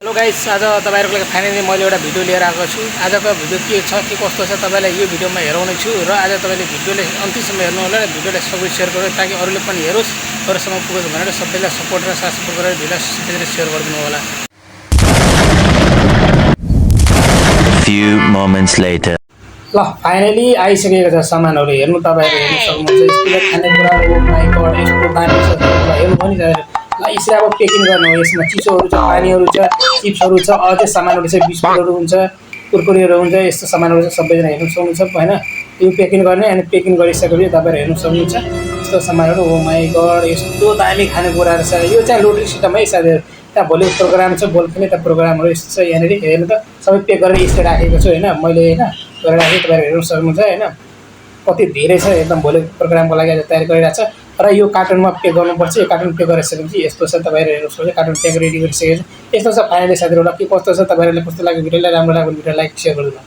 Hello guys, आज तपाईहरुको लागि फाइनली मैले एउटा भिडियो लिएर आएको छु। आजको भिडियो के छ के कस्तो छ तपाईलाई यो भिडियोमा हेराउने छु र आज तपाईले भिडियोले अन्तिमसम्म हेर्नु होला र भिडियोलाई सबै शेयर गर्नु ताकि अरूले पनि हेरोस् अरूसम्म पुगोस् भनेर सबैलाई सपोर्ट र साथ सपोर्ट गरेर भिडियोलाई सबैले शेयर गरिदिनु होला। Few moments later. ल फाइनली आइसकेको छ सामानहरु हेर्नु तपाईहरु हेर्न सक्नुहुन्छ। स्पिलर खानेकुरा हो माइ गॉड यस्तो दामी छ हेर्नु पनि ल यसरी अब पेकिङ गर्नु हो। यसमा चिसोहरु छ, पानीहरु छ, चिप्सहरु छ, अझै सामानहरु छ, बिस्कुटहरु हुन्छ, कुरकुरेहरु हुन्छ, यस्तो सामानहरु छ सबैजना हेर्न सक्नुहुन्छ हैन। यो पेकिङ गर्ने अनि पेकिङ गरिसकेपछि तपाईहरु हेर्न सक्नुहुन्छ। यस्तो सामानहरु हो माइ गॉड यस्तो दामी खानेकुराहरु छ। यो चाहिँ लोटरी सिस्टम है साथीहरु। त्यहाँ भोलि प्रोग्राम छ, भोलि त प्रोग्रामहरु यस्तो छ यहाँनेरि हेर्नु त सबै पेक गरेर यसरी राखेको छु हैन मैले हैन गरेर राखेँ तपाईहरु हेर्न सक्नुहुन्छ हैन। कति धेरै छ एकदम भोलि प्रोग्रामको लागि आज तयारी गरिरहेछ र यो कार्टुनमा पेक गर्नुपर्छ। यो कार्टुन पेक गरिसकेपछि यस्तो छ तपाईहरु हेर्न सक्नुहुन्छ। कार्टुन पेक रेडी गरिसकेको छ। यस्तो छ फाइनली साथीहरु। ल के कस्तो छ तपाईहरुलाई कस्तो लाग्यो भिडियोलाई राम्रो लाग्यो भने भिडियोलाई लाइक शेयर गर्नु।